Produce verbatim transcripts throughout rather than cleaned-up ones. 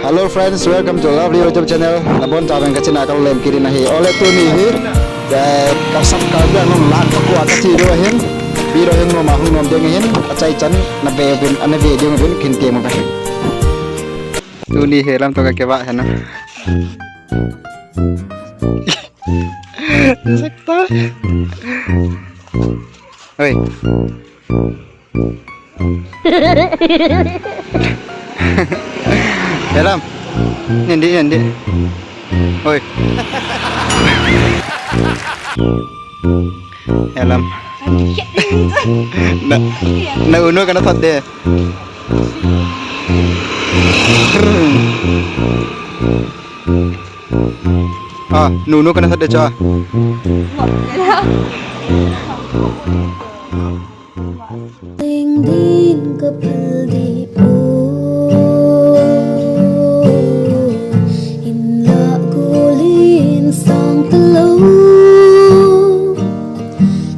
Hello friends, welcome to Lovely YouTube channel. Nabon chauvin kachena kalem kit in ahi. Ole tuni hi, eh, kasap ka biang nong lak pakua kati do hin. Video hin noma hung nom ding hin. Achai chan na ve vin, ana ve ding vin kin te mo ve. Tuni hi lam to ka keva hena. Sakta. Oi. Yalam. Nindi, nindi. Oi. Yalam. Na, na unu kana thot de. Ah, nunu kana thot de cha. Ding ding ka phal di po. In la gulin sang talo.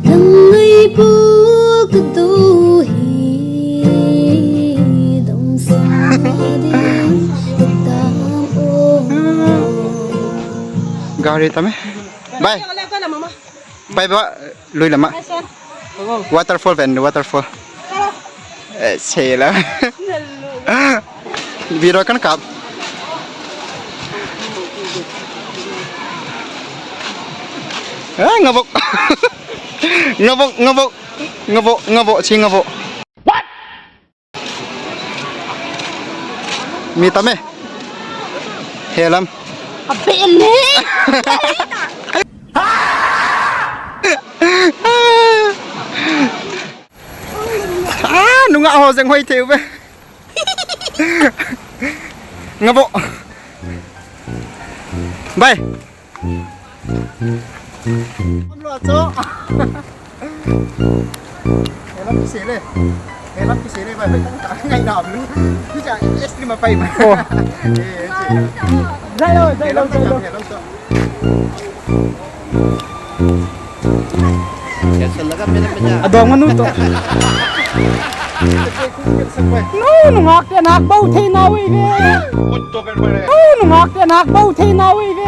Nang ngai po ka do hi. Dong sang ding ka tam o. Gari tame. Bye. Bye bye. Lui lama. Waterfall ven, waterfall. Eh, sela. Video kan kap. Ah, ngabok. Ngabok, ngabok. Ngabok, ngabok, si ngabok. Mi tame. Helam. Ape le. Ah, nunga ho jeng hoi theu be. Ngabo. Bye. Lo cho. Helam kisele. Helam kisele, bye, bye. Ngai na lu. Ni cha extreme pa, bye. Oh. Jai lo, jai lo, jai lo. Adong manu to. Nu, nungak te nak bau thei na ui ve. Nu, nungak te nak bau thei na ui ve.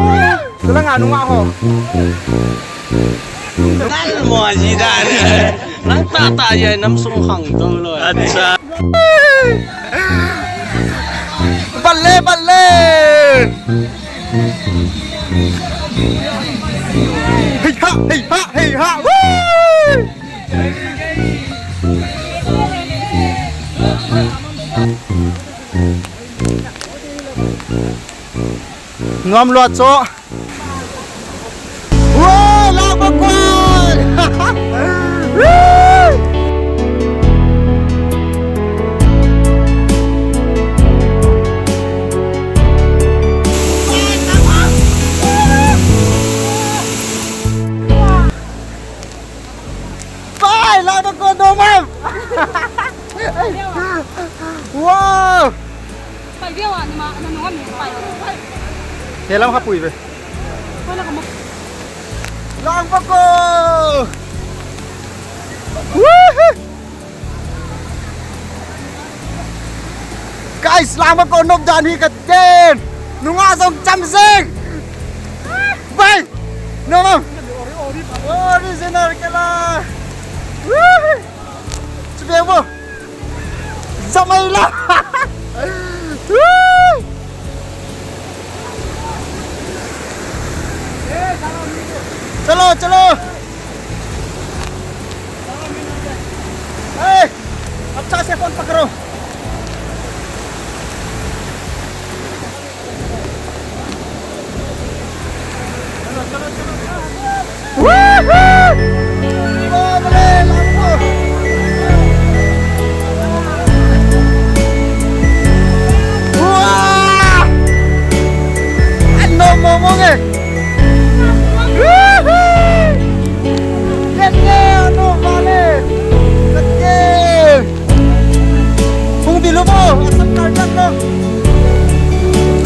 Tula nga nungak ho. Nal mo ji da ne. Nang ta ta ya nam sung khang to lo. Acha. Balle, balle. Hey ha, hey ha, hey ha. Woo! Ngam lo cho. Wow, lang bakoi! Pai, lang bakoi, no, mam! Wow! Helam ha pui ve. Lang bakoi. Woohoo! Guys, lang bakoi nop dan hi katin. Nunga jong cham jeng. Bye. No, no. Original kela. Woohoo! Chubebo. Zamai la. Chalo, chalo. Hey, acha se phone pakro. Hung bilu mo, asam Karbi Anglong.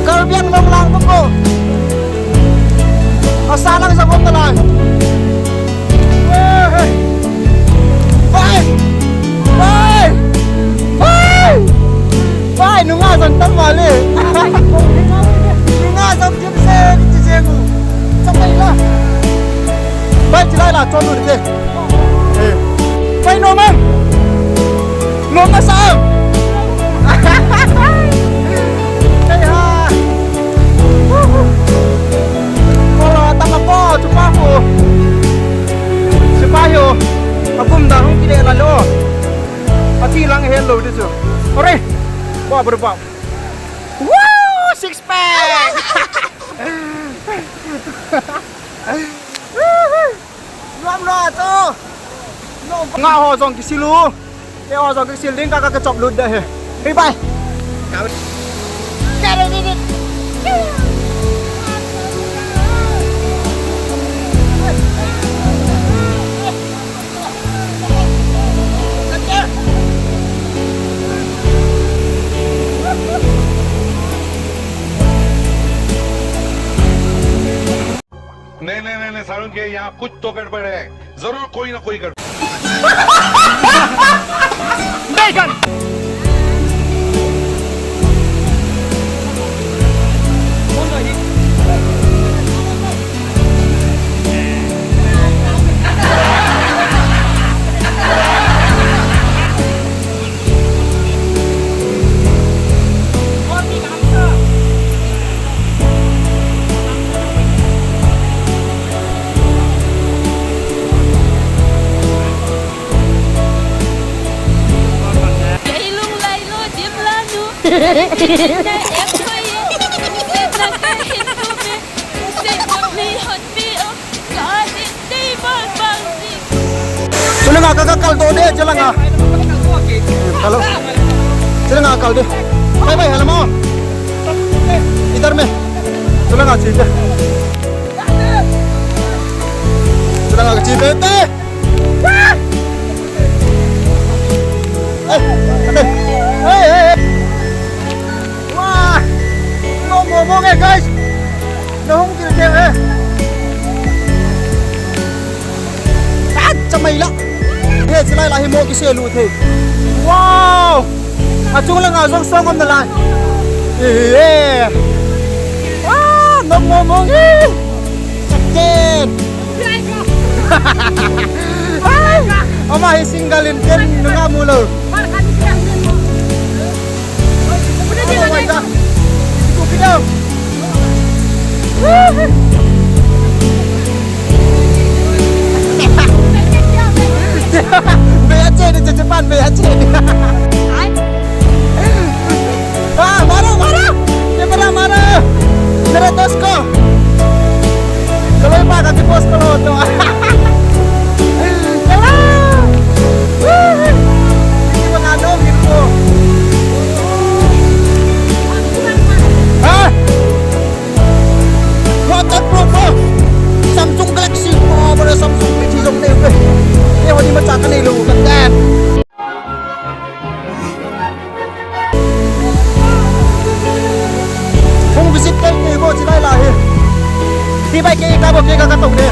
Karbi Anglong lang mo ko. Asa lang sa mo talang. Bye! Bye! Bye! Bye! Nunga san tal mali. Lut te. Eh. Pai nom am? Nom na sa am? Hei ha. Kola tama ko, chupa ko. Chupa yo. Akum da hung kile la lo. Athi lang hello di chu. Ore. Ba, ba, ba. Woo! Six pack! Nuam lo to. Nga ho jong kisil u. Te ho jong kisil ding ka ka chop lut de he. Bye bye. नहीं नहीं नहीं नहीं सारुण के यहाँ कुछ तो गड़बड़ है। जरूर कोई ना कोई गड़बड़। Chulanga ka ka kal do de chulanga. Hello. Chulanga kal de. Bye bye hello mo. Idhar mein. Chulanga chi de. Chulanga chi de. Hey, hey, hey. Wah. Mo mo mo guys. Nahung kil kil eh. At sa Mayla. He, silai la hi mo kise lu the. Wow! Achung langa jong song om nalai. Eh. Wow, nom mo mo ngi. Chaten. Ama hi single in ten nunga mu lo. Beache ni, Japan beache ni. Ah, mara, mara. Camera mara. Mera dost ko. Kalau ipa kaki post ko to. Hello. Ini mengandung gitu. Hah? Waterproof ah. Samsung Galaxy. Oh, pada Samsung ni jong ni. Eh, wadi macam kan ni lu kan. Hung visit kai ke bo chilai la hi. Ti bai ke ka bo ke ka ka tong ne.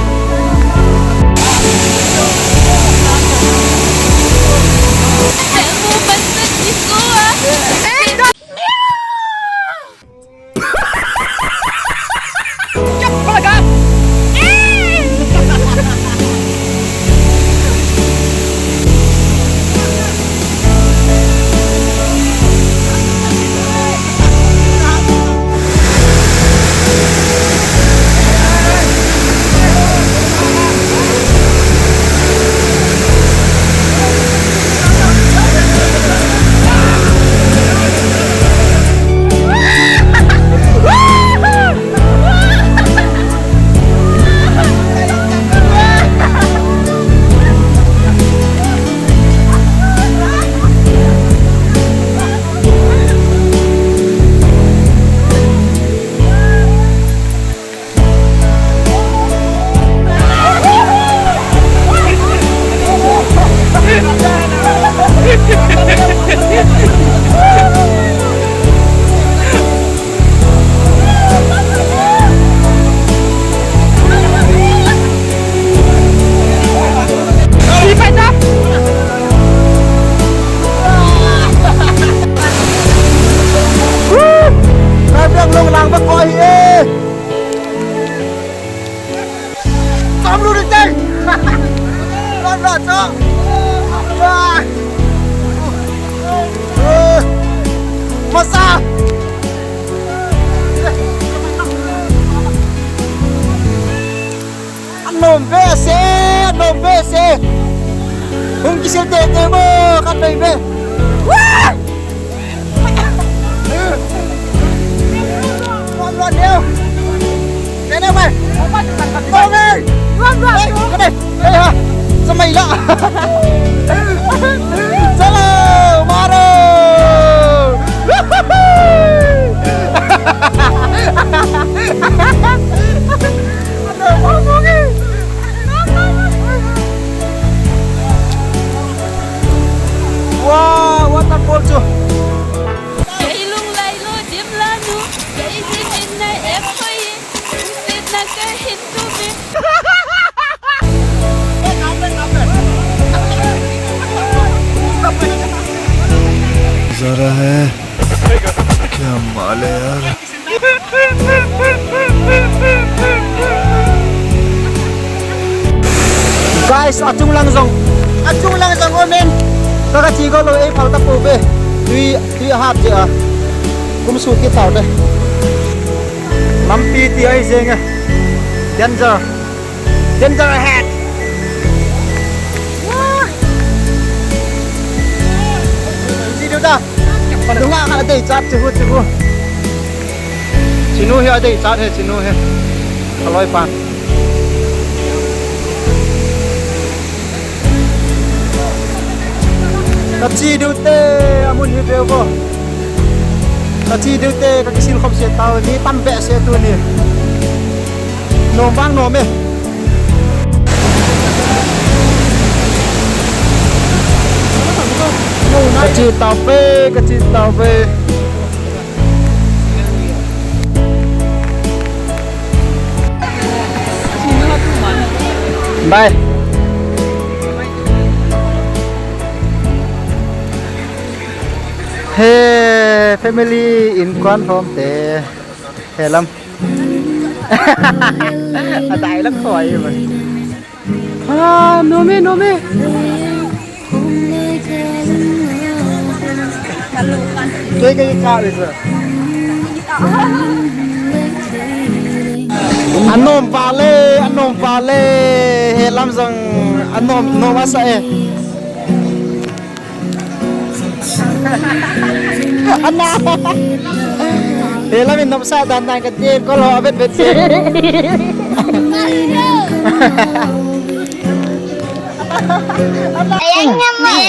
Kisil tete mo, khat vei ve. Wah! Luan luan leo. Tene mai. Luan luan. Hey, kene. Hey ha. Samai la. Chalo, maro. Wow, waterfall chu. Kei lunglai lo dim lanu, kei dim in nai em koi, dim na kei hin tu mi. जा रहा है, क्या माल है यार। Guys, achung lang jong, achung lang jong, oh man. Ka ka chi go lo, ei phal ta po be. Tui, tui hat je a. Kum su ki tau de. Lampi ti ai jeng a. Danger. Danger ahead. Wah. Chi du da. Dunga ka dei chat chu chu. Chinu hi adei chat he, chinu he. Aloi pan. Ka chi diu te, amun hi veu vo. Ka chi diu te, ka kisil khop se tau, mi tam behseh tuni. Nom vang nom e. Ka chi tau ve, ka chi tau ve. Bye. He, family in kuan hom te. He lam. Adai lak khoi ba. Ah, nom e, nom e. Kei kei ka ve sa. Anom vale, anom vale. He lam jong anom, nom asa e. Ana. He lam in nom sa dan dan ka ti ko lo vet vet ti. Ayun naman.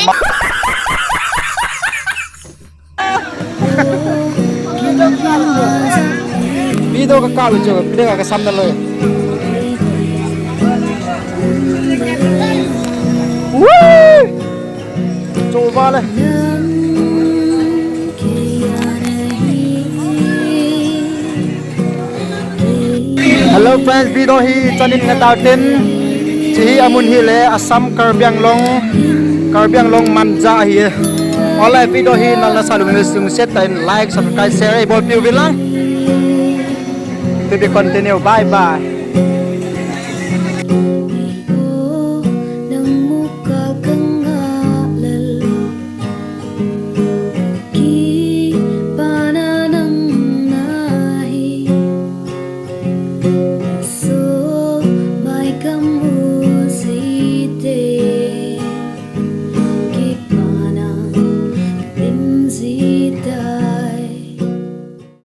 Video ka kap chu, video ka sam na lo. Woo! Chu vale. Hello friends, video hi chanin nga tau tin. Chi hi amun hi le Assam Karbi Anglong, Karbi Anglong Manja hi. Ole video hi nal na sa lung le sung set ta in like, subscribe, share, bol piu vila. To be continue. Bye bye.